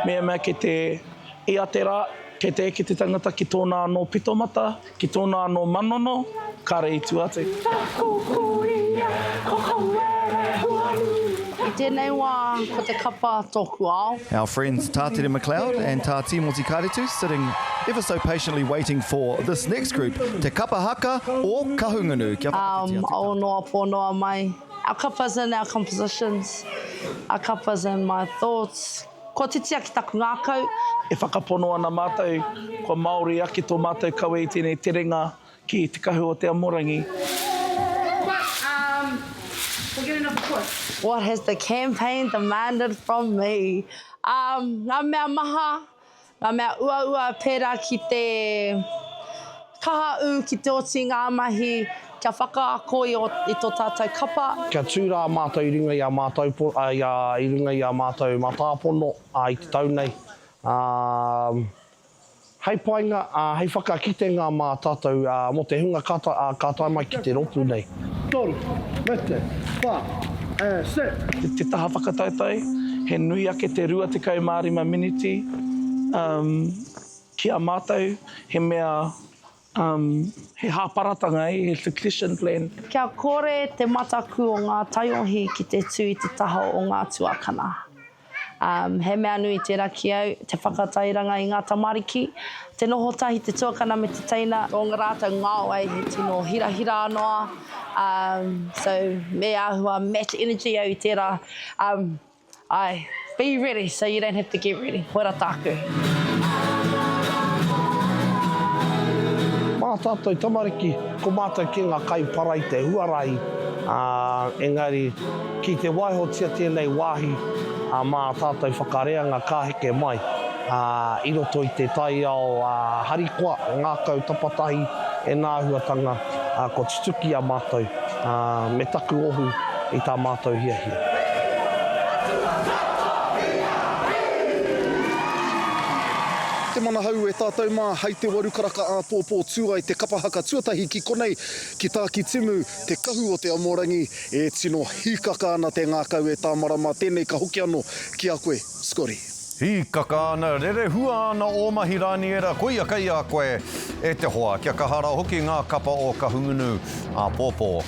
Mehemea kei te ia te rā, kei te eke te tangata ki tōna anō pitomata, ki tōna anō manono, kāre i tua atu. I tēnei wā, ko te kapa tōku ao. Our friends Tā Tere McLeod and Tā Tīmoti Kāretu sitting ever so patiently waiting for this next group, Te Kapa Haka o Kahungunu. Kia whakawhiti atu tātou. Ao noa, pō noa mai. Our kapas in our compositions, our kapas in my thoughts. Kua titia ki taku ngākau. E whakapono ana mātou kua Māori ake tō mātou kawe i tēnei terenga ki Te Kahu o Te Amorangi. What has the campaign demanded from me? Um, ngā mea maha, ngā mea uaua pērā ki te kaha ū ki te oti ngā mahi kia whakaako i, i tō tātou kapa. Kia tū rā mātou i runga i a mātou, i a, i runga i a mātou mātāpono i te tau nei, ā, Hei painga, ā, hei whakakitenga mā tātou, ā, mō te hunga ka, ā, ka tae mai ki te rōpū nei. Toru, me te, wha, e, set. Te taha whakataetae, he nui ake te 25 miniti, um, ki a mātou, he mea, um, he hāparatanga, he succession plan. Kia kore te mataku o ngā taiohi ki te tū i te taha o ngā tuakana. Um, he mea nui tērā ki au, te whakatairanga i ngā tamariki, te noho tahi te tuakana me te teina. Tō rātou ngao ai he tino hirahira noa, um, so me āhua match energy au i tērā. Um, aye, be ready so you don't have to get ready. Koira tāku. Mā tātou tamariki, ko mātou kē ngā kaipara i te huarahi, ā, engari, Ki te waihotia tēnei wāhi mā tātou whakareanga ka heke mai i roto i te taiao harikoa, ngākau tapatahi e nā āhuatanga kua tutuki a mātou me taku ohu i tā mātou hiahia. Te Manahau e tātou mā, hei te waru karaka āpōpō tū ai te kapa haka tuatahi ki konei, ki Tākitimu, te kahu o te amorangi, E tino hīkaka ana te ngākau e Tāmarama, tēnei ka hoki anō ki a koe, Scotty. Hīkaka ana, rerehua ana ō mahi Rāniera, koia kei a koe e te hoa, kia kaha rā hoki ngā kapa o Kahungunu āpōpō.